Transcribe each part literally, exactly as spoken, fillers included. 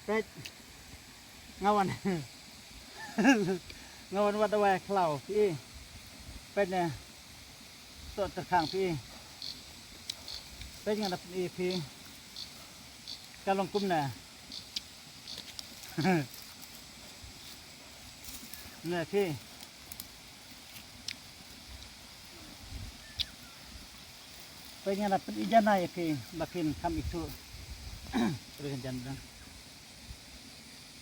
Peit. Nga wan. Nga wan wad dawai khlaw phi. Peit ne. Toh tyrkhang phi. Peit nga dap ni phi. Ka long kumne. Ne phi. Peit nga dap ni janai phi ba phin kham ithuh. Terus jan dang.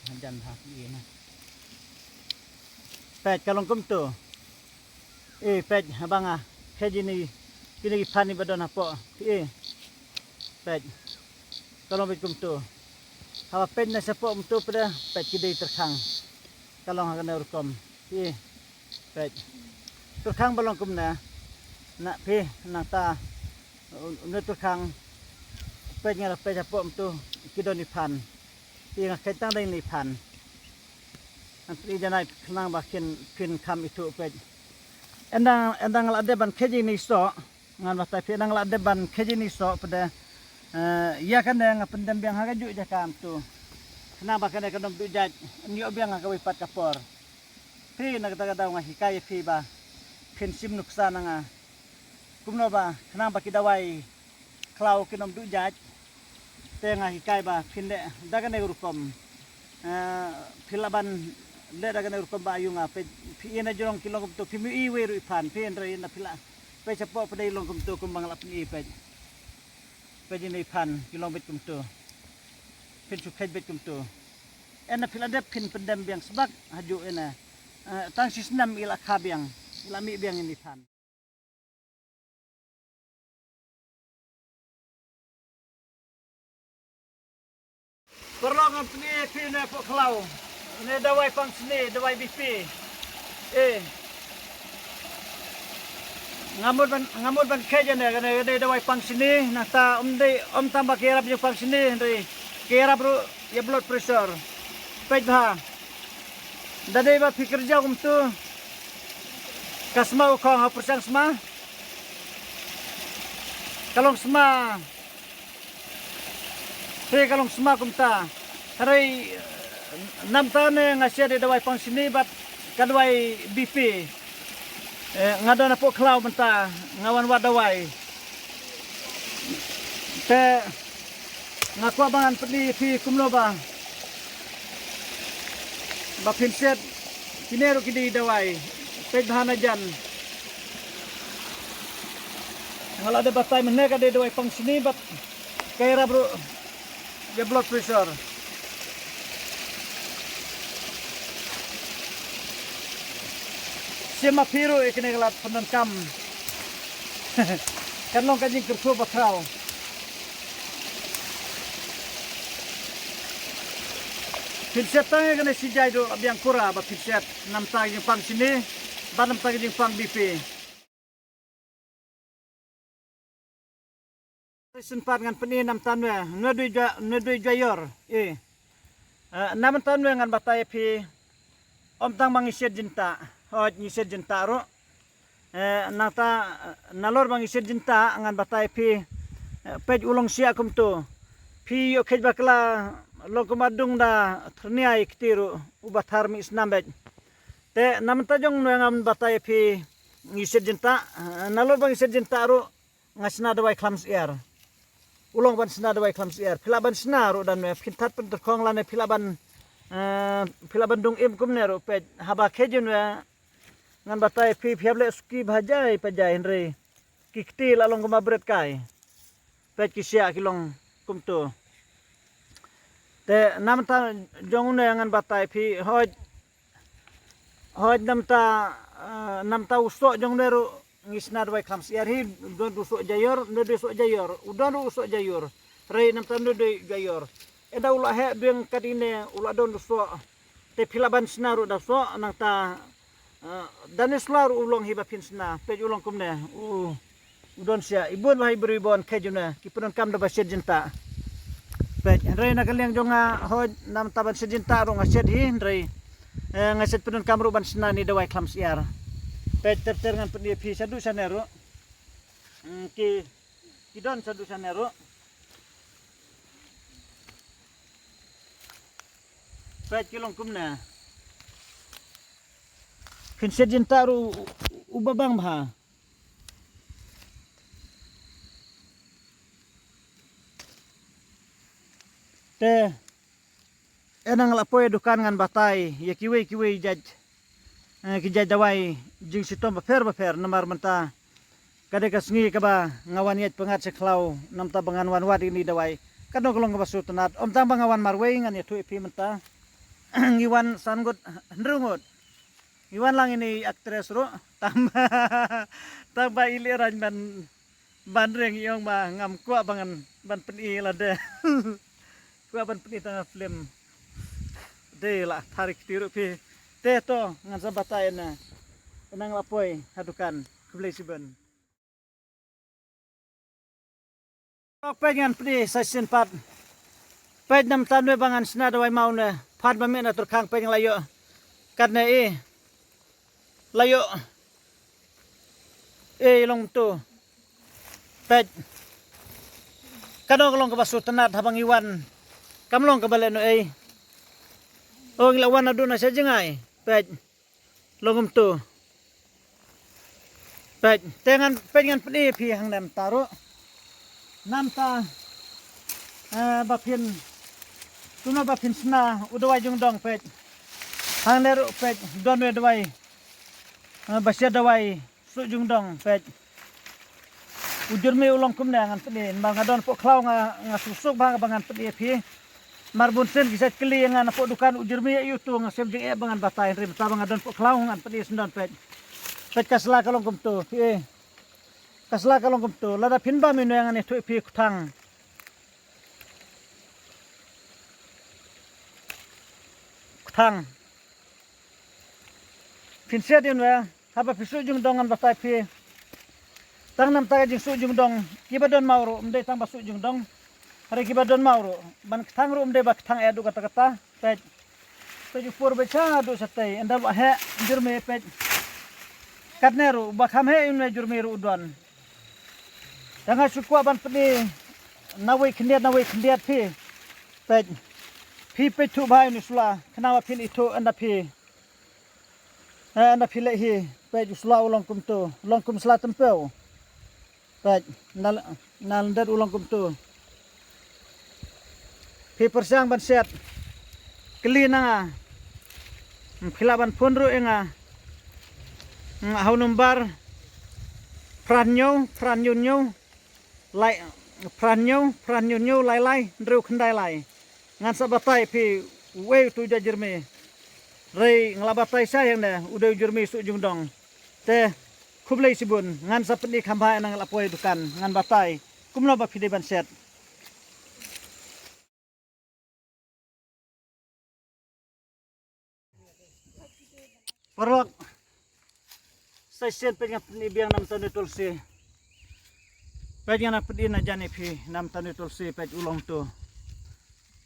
Hajan ha phi na. Peit ka long kumto. E peit haba nga khie ïa kine ki phan ba don hapoh. E peit ka long peit kumto. Haba peit na shapoh kumto peit, peit ki dei tyrkhang. Ka long ha kane rukom. E peit tyrkhang ba long kumne. Na phi nangta une tyrkhang. Peit nga la peit hapoh kumto ki don i phan. Phi nga khie tang dei ni phan. Ngan phi janai khnang ba kin phin kham ithuh peit. Ynda ynda nga la dep ban khie ïa kine i soh. Ngan batai phi ynda nga la dep ban khie ïa kine i soh peit. Eh, ïa kane nga pyndem biang ha kajuh jaka kumto. Khnang ba kane kan ym duh jait. Ym ïoh biang ha kawei pat ka por. Phi na kata ka daw nga hikai ïa phi ba phin shim nuksa na nga. Kumno ba khnang ba ki dawai khlaw kin ym duh jait. Te nga hikai ba phin leh da kane rukom. Eh, phi lah ban leh da kane rukom ba ayu nga peit phi ïa na jrong ki long kumto phi mih iwei ruh i phan phi hynrei na phi lah peit shapoh peit dei long kumto kumba nga la pyni peit. Peit ïa na i phan ki long beit kumto. Phin shu khie beit kumto. Ynda phi la dep phin pyndem biang sbak hajuh ynda. Eh, tang shi snem i la kha biang i la mih biang ïa na i phan. Paralok ngan pyni phi ne pok khlaw. Ne dawai pang sni, dawai B P. Eh. Nga mut ban, nga mut ban khie ïa ne, ne, ne dawai pang sni, nangta ym dei, ym tang ba ka ïarap ïa pang sni, hynrei ka ïarap ruh ïa blood pressure. Peit bha. Da dei ba phi kyrjaw kumto. Ka sma u khong ha pyrshang sma. Ka long sma. Te ka long sma kumta. Hynrei namta ne nga shet ïa dawai pang sni bad ka dawai B P. Eh, nga don hapoh khlaw mynta nga wan wad dawai. Te nga kwah ba ngan pyni phi kumno ba ba phin shet kine ruh ki dei dawai. Peit bha na jan. Nga la dep batai mynne ka dei dawai pang sni bad ka ïarap ruh ïa blood pressure. Shim ma phi ruh ïa kine ka lad pyndonkam. Kan long ka jingkyrkhu bakhraw. Phin shet tang ïa kane shi jait ruh la biang kura ba phin shet namta ka jingpang sni bad namta ka jingpang B P. Shisien pat ngan pyni namta nwe, nwe dei jwa, nwe dei jwa ïor. Eh. Eh, namta nwe ngan batai phi. Ym tang ba ngi shet jingtah, hooid ngi shet jingtah ruh. Eh, nangta, eh, nalor ba ngi shet jingtah ngan batai phi. Eh, peit u long shiah kumto. Phi ïoh kheit bakla long kum adung da thyrnia ïa kti ruh uba thar mih snam beit. Te namta jong nwe ngan batai phi ngi shet jingtah, eh, nalor ba ngi shet jingtah ruh nga sna dawai khlam syiar. U long ban sna dawai khlam syiar. Phi lah ban sna ruh da nwe phin that pyntyrkhong lane phi lah ban, eh, phi lah ban dung im kumne ruh peit haba kheit jong nwe. Ngan batai phi phi hap leh suki bha jai pa jai hynrei ki kti la long kumba bret kai. Peit ki shiah ki long kumto. Te namta jong une ngan batai phi hooid, hooid namta, eh, namta u soh jong une ruh ngi sna dawai khlam syiar hi, u don u soh jaior, une dei soh jaior, u don u soh jaior. Hynrei namta une dei jaior. Ynda u la heh biang katne u la don u soh. Te phi lah ban sna ruh da soh nangta, eh, da ne sla ruh u long hi ba phin sna. Peit u long kumne. U, u don shiah. I bun bha i briew i bun kheit jong ne. Ki pyndonkam da ba shet jingtah. Peit hynrei na ka liang jong nga hooid namta ban shet jingtah ruh nga shet hi hynrei, eh, nga shet pyndonkam ruh ban sna ne dawai khlam syiar. Peit ter ter ngan pyni phi shaduh shane ruh. Hmm, ki, ki don shaduh shane ruh. Peit ki long kumne. Phin siat jingtah ruh u, u, u babang bha. Te, eh, nang la poi dukan ngan batai ïa kiwei kiwei jait, eh, ki jait dawai jingshitom bapher bapher namar mynta ka dei ka sngi kaba nga wan ïaid pyngngad sha khlaw namta ba ngan wan wad ïa kine dawai. Katno ka long kaba sngewtynnat, ym tang ba nga wan marwei ngan ïathuh ïa phi mynta. Ngi wan san ngut, hynriew ngut. Ngi wan lang ïa ine i actress ruh. Tang ba, tang ba i lehrain ban, ban ring, i ong ba ngam kwah ba ngan ban pyni lade. Kwah ban pyni tang ha film. Dei la thari kti ruh phi. Te to ngan sa batai ïa na. Nang la poi ha dukan. Khublei shibun. Peit ngan pyni sa shisien pat. Peit namta ne ba ngan shna dawai maw ne. Pat ba mih na Turkhang peit ngan la ïoh. Katne i. La ïoh. Ei long kumto. Peit. Katno ka long kaba sngewtynnat haba ngi wan. Kam long kaba lehnohei. O ngi la wan naduh na sha jngai. Peit. Long kumto. Peit, te ngan, peit ngan pyni phi hangne mynta ruh. Namta, eh, ba phin, kumno ba phin shna u dawai jingdong peit. Hangne ruh peit, don u dawai. Eh, ba shet dawai, suh jingdong peit. U jyrmi u long kumne ngan pyni, namar nga don hapoh khlaw nga, nga suk suk bha ba ngan pyni ïa phi. Mar bun sien ki sa kylli ïa nga napoh dukan u jyrmi ïa uto nga shem jingeh ba ngan batai hynrei mynta ba nga don hapoh khlaw ngan pyni sngewdon peit. Peit ka sla ka long kumto phi eh. Ka sla ka long kumto lada phin bam ïa ngan ïathuh ïa phi kthang. Kthang. Phin siat ïa nwe. Haba phi suh jingdong ngan batai phi. Tang namta ka jingsuh jingdong kiba don maw ruh, ym dei tang ba suh jingdong. Hynrei kiba don maw ruh, ban kthang ruh ym dei ba kthang eh haduh katta katta. Peit. Peit u por ba sha haduh shatei, ynda ba heh jyrmi peit. Katne ruh, ba kham heh ynne jyrmi ruh u don. Tang ha shu kwah ban pyni, nawei khyndiat, nawei khyndiat phi. Peit. Phi peit thuh bha ïa u sla, khnang ba phin ithuh ynda phi. Eh, na phi leh hi, peit u sla u long kumto, u long kum sla tympew. Peit, na, na lyndet u long kumto. Phi pyrshang ban set. Kylli na nga. Phi lah ban phone ruh ïa nga. Ha u number phra hynñiew, phra hynñiew hynñiew. Lai, phra hynñiew, phra hynñiew hynñiew lai lai, hynriew khyndai lai. Ngan sa batai phi uei uto u jait jyrmi. Hynrei nga la batai shai hangne, u dei u jyrmi suh jingdong. Te, khublei shibun, ngan sa pyni kham bha ïa na nga la poi dukan, ngan batai. Kumno ba phi dei ban set. Paralok. Sa shisien peit ngan pyni biang namta une u tulsi. Peit ngan pyni na jan ïa phi namta une u tulsi peit u long to.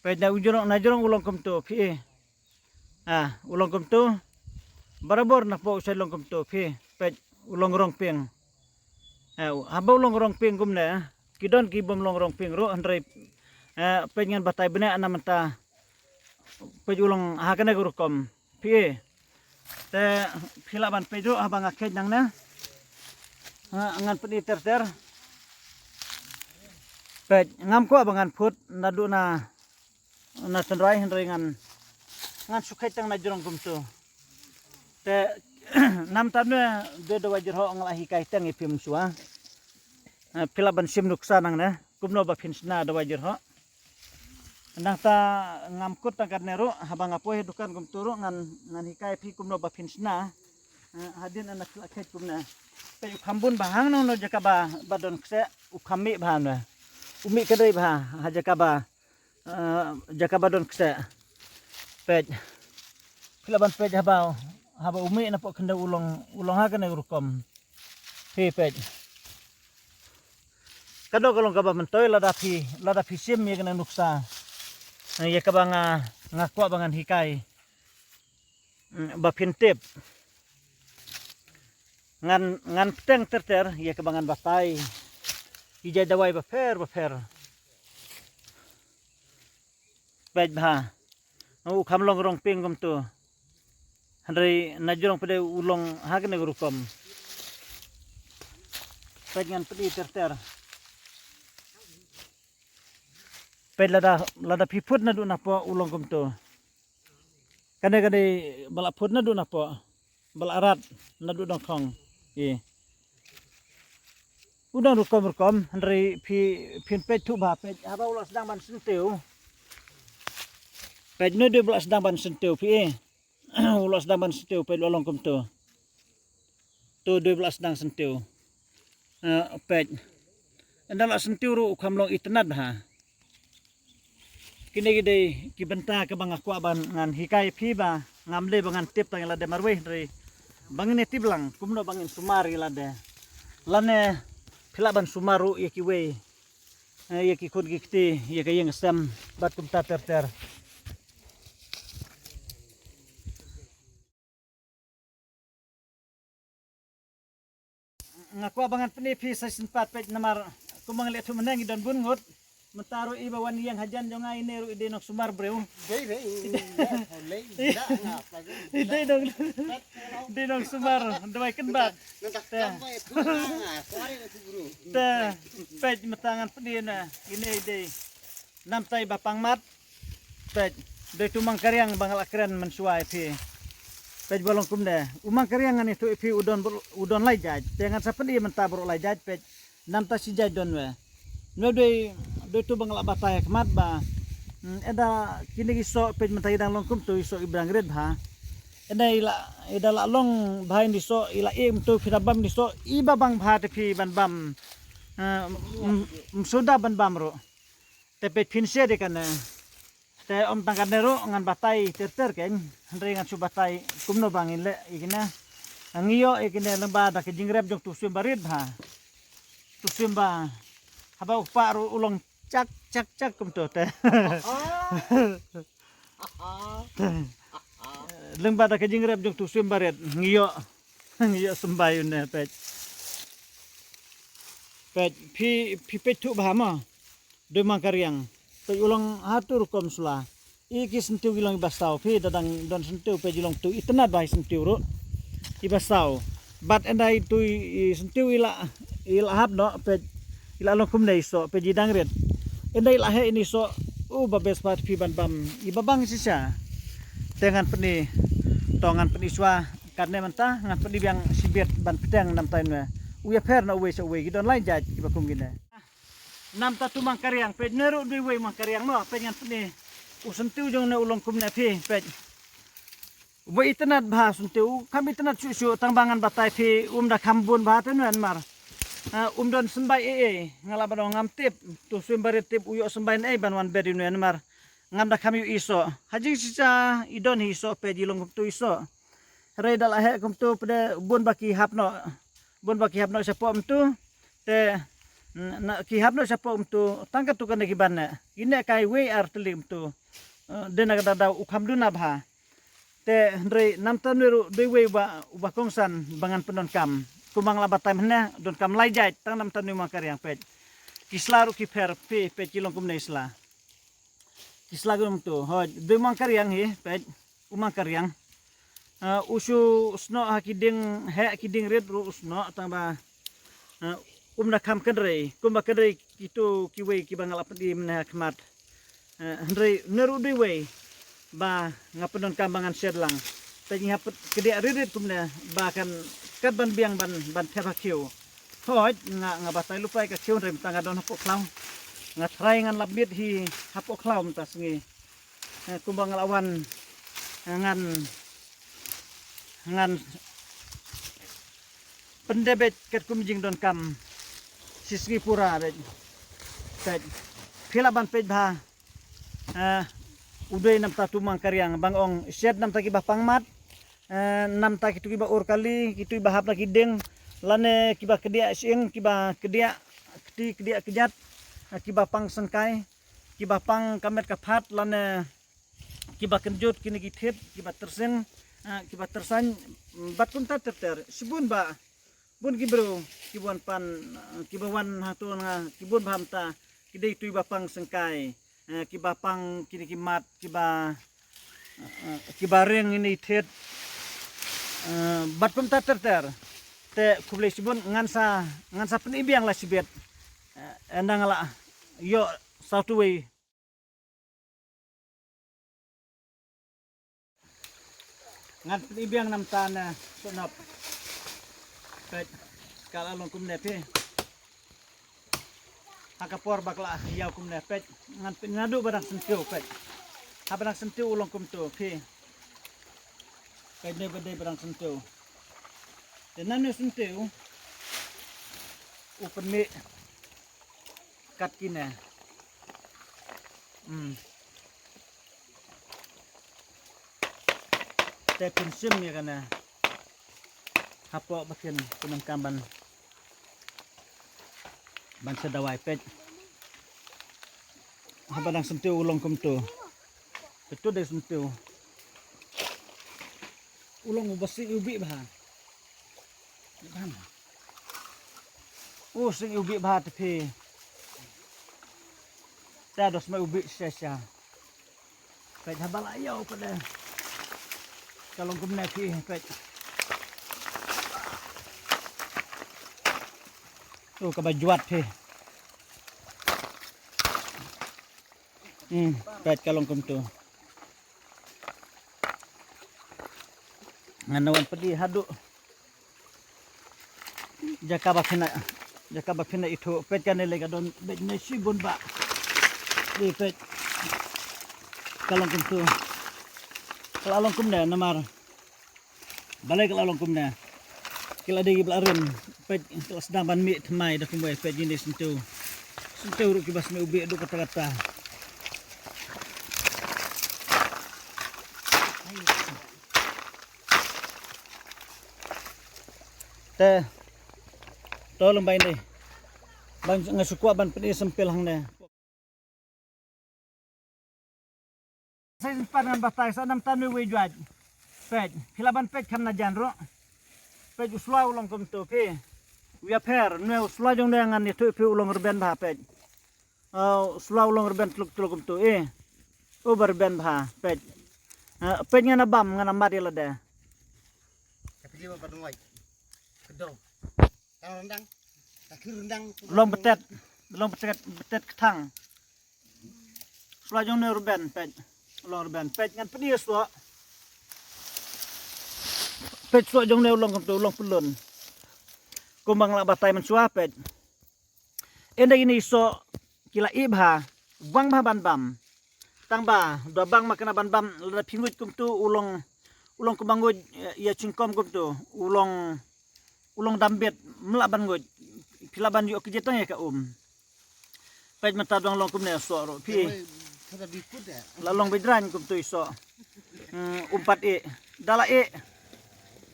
Peit na u jrong, na jrong u long kumto phi. Ah, u long kumto. Barabor na po u sa long kumto phi. Peit u long rong pink. Eh, haba u long rong pink kumne, ki don ki bym long rong pink ruh, hynrei, eh, peit ngan batai bniah na mynta, peit u long ha kane ka rukom, phi. Te, phi lah ban peit ruh, haba nga kheit nangne, eh, ngan pyni ter ter. Peit, ngam kwah ba ngan phut, naduh na, na tynrai hynrei ngan, ngan shu kheit tang na jrong kumto. Te, namta ne, de dawai jyrhoh nga la hikai tang ïa phi mynshuwa. Eh, phi lah ban shim nuksa nangne, kumno ba phin shna dawai jyrhoh. Nangta ngam kut tang katne ruh, haba nga poi ha dukan kumto ruh, ngan, ngan hikai phi kumno ba phin shna. Eh, hadien ana phi lah kheit kumne. Peit u kham bun bha hangno hangno jaka ba, ba don kseh, u kham mih bha ne. U mih ka dei bha, ha jaka ba, eh, jaka ba don kseh. Peit. Phi lah ban peit haba, haba u mih na pok khyndew u long, u long ha kane rukom. Phi peit. Ka dok ka long kaba myntoi lada phi, lada phi shim ïa kane nuksa. Eh, ïa kaba nga, nga kwah ba ngan hikai. Mm, ba phin tip. Ngan, ngan pteng ter ter, ïa kaba ngan batai. Ki jait dawai bapher, bapher. Peit bha. U kham long rong ping kumtu. Hynrei na jrong pat de u long ha kane ka rukom. Peit ngan peit ter ter. Peit lada, lada phi put naduh napoh u long kumtu. Kane kane ba la put naduh napoh. Ba la rat naduh dong khong. I. U dang rukom rukom, hynrei phi, phin peit thuh bha, peit haba u la sdang ban syntiew. Peit no de ba la sdang ban syntiew phi, eh. U la sdang ban syntiew, peit u la long kumtu. Tu dei ba la sdang syntiew. Eh, peit. Ynda la syntiew ruh u kham long itynnad bha. Kine ki dei ki bynta kaba nga kwah ban ngan hikai phi ba ngam dei ba ngan tip tang ïa lade marwei, hynrei ba ngin ïa tip lang kumno ba ngin sumar ïa lade. Lane phi lah ban sumar ruh ïa kiwei, eh, ïa ki khun ki kti, ïa ka ïing ka sem bad kumta ter ter. Nga kwah ba ngan pyni phi sa shisien pat, peit, namar kumba nga la ïathuh mynne ngi don bun ngut. Mynta ruh i ba wan ïeng hajan jong nga, ine ruh i dei nongsumar briew. Dei, dei, dei, dei, dei, dei, dei nongsumar Dawai Kynbat. Te, peit, mynta ngan pyni na, ine i dei. Namta i ba pang mat. Peit, dei tu Mangkariang ba nga la kren mynshuwa ïa phi. Peit ba long kumne. U Mangkariang ngan ïathuh ïa phi u don bro-, u don lai jait. Te ngan sa pyni mynta baroh lai jait, peit. Namta shi jait don we. No dei, dei tu ba nga la batai ha khmat ba. Hmm, ynda kine ki soh, peit, mynta i dang long kumtu, i soh i ba dang rit bha. Ynda i la, ynda la long bha ine i soh, i la ïeh kumtu, phi da bam ine i soh, i ba bang bha te phi ban bam. Eh, m-, m-, m-, suda ban bam ruh. Te peit phin shet ïa kane. Te ym tang kane ruh ngan batai ter ter kein. Hynrei ngan shu batai kumno ba ngin leh ïa kine. Ngi ïoh ïa kine lyngba da ka jingrep jong tu swim ba rit bha. Tu swim ba haba u kpa ruh u long chak chak chak kumtu te. Lyngba da ka jingrep jong tu swim ba rit ngi ïoh. Ngi ïoh symbai une, peit. Peit, phi, phi peit thuh bha mo. Dei Mangkariang. Peit u long ha tu rukom sula. I ki syntiew ki long i ba saw. Phi da dang don syntiew, peit, i long tu itynnad bha i syntiew ruh. I ba saw. Bad ynda i tu i, i syntiew i la, i la hap noh, peit, i la long kumne i soh, peit, i dang rit. Ynda i la heh ine i soh, u ba best part phi ban bam i ba bang shisha. Te ngan pyni, to ngan pyni shuwa. Katne mynta ngan pyni biang shibit ban pteng namta ine. U ïapher na uwei sha uwei, ki don lai jait kiba kum kine. Namta tu Mangkariang, peit, ne ruh dei uwei Mangkariang mo, peit, ngan pyni. U syntiew jong ne u long kumne phi, peit. Uba itynnad bha syntiew, kham itynnad shuh shuh, tang ba ngan batai phi, um da kham bun bha te nuen mar. Ah, um don symbai ei ei, nga lah ban ong ngam tip, tu swim ba rit tip u ïoh symbai ne ei ban wan bet ïa une namar ngam da kham ïohi soh. Ha jingshisha i don hi soh, peit, i long kumtu i soh. Hynrei da la heh kumtu pat de bun ba ki hap noh. Bun ba ki hap noh shapoh kumtu. Te, n-, na ki hap noh shapoh kumtu, tang katu kane ki ban neh. Ki neh kai wei ar tylli kumtu. Eh, dei na ka daw u kham duna bha. Te hynrei namta ne ruh dei uwei uba, uba kongsan ba ngan pyndonkam. Kumba nga la batai mynne, donkam lai jait, tang namta ne Mangkariang, peit. Ki sla ruh ki pher, phi, peit, ki long kumne sla. Ki sla ki long tu, hoi, dei Mangkariang hi, peit, u Mangkariang. Ah, u shu snoh ha ki dieng, heh ki dieng rit ruh u snoh, tang ba, ah, um da kham kynrei, kumba kynrei kitu kiwei kiba nga la pyni mynne ha khmat. Eh, hynrei ne ruh dei uwei ba nga pyndonkam ba ngan shet lang. Te ngi hap kdiah rit rit kumne ba kan kat ban biang ban, ban thep ha khiew. Hooid, nga, nga batai lypa ïa ka khiew hynrei mynta nga don hapoh khlaw. Nga tharai ngan lap miet hi hapoh khlaw mynta sngi. Eh, kumba nga la wan, eh, ngan, ngan pyndep beit katkum jingdonkam shi sngi pura beit. Peit. Phi lah ban peit bha. Eh, u dei namta tu Mangkariang ba nga ong shet namta kiba pang mat. Eh, namta kitu kiba ur kali, kitu kiba hap na ki dieng, lane kiba kdiah shyieng, kiba kdiah kti, kdiah kjat, eh, kiba pang syngkai, kiba pang ka met ka phad, lane kiba kynjut kine ki thied, kiba tyrseng, eh, kiba tyrsain, mm, bad kumta ter ter. Shibun ba bun ki briew kiba wan pan, eh, kiba wan hangto na nga, ki bun bha mynta, ki dei tu kiba pang syngkai, eh, kiba pang kine ki mat, kiba, eh, kiba ring ine i thied, eh, bad kumta ter ter. Te khublei shibun, ngan sa, ngan sa pyni biang la shibit. Eh, ynda nga la ïoh sawtu wei. Ngan pyni biang namar ta na shnop. Peit, ka la long kumne phi. Ha ka por ba ka la ïaw kumne peit. Ngan pyni naduh ba dang syntiew peit. Haba dang syntiew u long kumtu phi. Peit ne ba dei ba dang syntiew. Te nangne syntiew u pynmih kat kine. Hmm. Te pynshim ïa kane hapoh ba kin pyndonkam ban, ban sa dawai peit. Haba dang syntiew u long kumtu. Te tu dei syntiew. U long uba sih u bih bha. U sih u bih bha te phi. Te dos mai u bih shisha. Peit haba la ïaw peit de. Ka long kumne phi peit. Oh, kaba jwat phi. Hmm, peit ka long kumtu. Ngan wan peit haduh jaka ba phin, jaka ba phin ithuh peit kane lei ka don beit ne shibun ba. Dei peit. Ka long kumtu. Ka la long kumne namar. Balei ka la long kumne? Ki la dei kiba la rim. Peit ki la sdang ban mih thymmai da kumwei peit ine syntiew. Syntiew ruh kiba sniew bih duh katta katta. Te to long bai ne. Ban nga shu kwah ban pyni symptom hangne. Sa shisien pat ngan batai sa namar ta ne wei jwat. Peit, phi lah ban peit kham najan ruh. Peit u sla u long kumtu phi. U ïapher, ne u sla jong ne ngan ïathuh phi u long rben bha peit. Uh, u sla u long rben tluk tluk kumtu eh. Uba rben bha peit. Uh, peit ngan bam ngan mat ïa lade. Ka phi ba ba dong wai. Ka dong. Ka rendang. Ka khir rendang. Long betet, long betet, betet kthang. Sla jong ne rben peit. Long rben peit ngan pyni sla. Peit sla jong ne long kumtu long pelun. Kumba nga la batai mynshuwa peit. Ynda ine i soh ki la ih bha, wang bha ban bam. Tang ba da bang ma kane ban bam lada phi nguid kumtu u long, u long kumba nguid ïa jingkom kumtu u long, u long dambit, mlah ban nguid. Phi lah ban ïoh kjit tang ïa ka um. Peit mynta dang long kumne soh ruh phi. La long beit rang kumtu i soh. Hmm, um pat ih. Da la ih.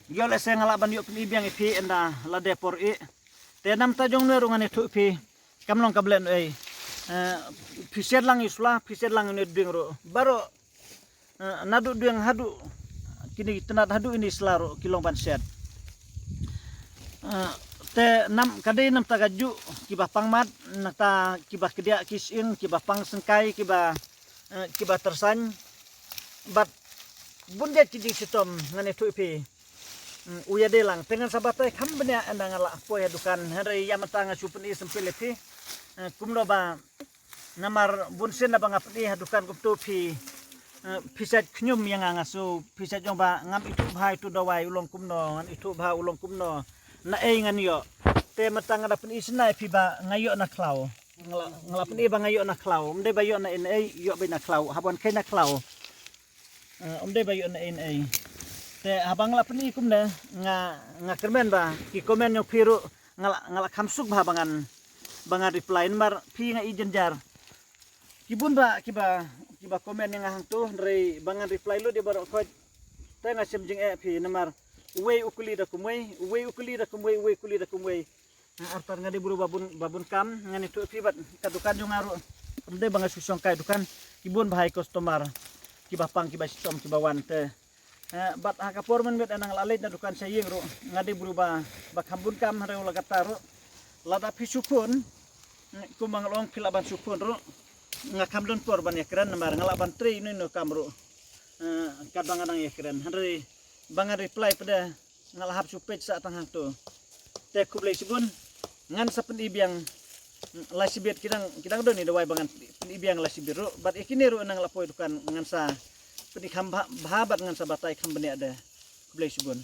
Ïoh lehse nga lah ban ïoh pyni biang ïa phi ynda la dei por ih. Te namar ta jong ne ruh ngan ïathuh phi. Kam long ka bleh ei. Eh, phi shet lang i sla, phi shet lang ine ding ruh. Baroh Eh, naduh ding haduh kine ki tnat haduh ine sla ruh ki long ban shet. Eh, te nam ka dei namar ta ka juh kiba pang mat, nangta kiba kdiah ki sying, kiba pang syngkai, kiba, eh, kiba tyrsan. Bad bun jait ki jingshitom ngan ïathuh phi. Hmm, u ïadei lang te ngan sa batai kham bniah ynda nga la poi ha dukan, hynrei ïa mynta nga shu pyni symptom ïa phi. Eh, kumno ba namar bun sien naba nga pyni ha dukan kumtu phi, eh, phi sait khñium ïa nga, nga shu phi sait jong ba ngam ithuh bha itu dawai u long kumno, ngam ithuh bha u long kumno. Na ei ngan ïoh. Te mynta nga da pyni sien ïa phi ba nga ïoh na khlaw. Nga la, nga la pyni ba nga ïoh na khlaw. Ym dei ba ïoh na ei na ei, ïoh beit na khlaw. Haba wan khie na khlaw. Eh, ym dei ba ïoh na ei na ei. Te haba nga la pyni kumne nga, nga kyrmen ba ki comment jong phi ruh nga la, nga la kham suk bha ba ngan, ba ngan reply namar phi nga i jynjar. Ki bun ba kiba, kiba comment ïa nga hangto hynrei ba ngan reply lut ïa baroh khoit. Te nga shem jingeh phi namar uwei u kylli da kumwei, uwei u kylli da kumwei, uwei u kylli da kumwei. Ha, artat nga dei bru ba bun, ba bun kam, ngan ïathuh phi bad ka dukan jong nga ruh. Ym dei ba nga shu shong kai dukan, ki bun ba hai customer, kiba pang, kiba shitom, kiba wan te. Eh, bad ha ka por mynmiet ynda nga la leit na dukan sha ïing ruh, nga dei bru ba, ba kham bun kam hynrei la katta ruh. Lada phi shu phone, kumba nga la ong phi lah ban shu phone ruh. Nga kham don por ban ïakren namar nga lah ban trei ino ino kam ruh. Eh, katba nga dang ïakren, hynrei ba ngan reply pat de nga la hap shu peit sa tang hangto. Te khublei shibun. Ngan sa pyni biang, mm, lashibit, ki dang, ki dang don i dawai ba ngan pyni biang lashibit ruh. Bad ïa kine ruh nang la poi dukan ngan sa pyni kham bha, bha bad ngan sa batai kham bniah de. Khublei shibun.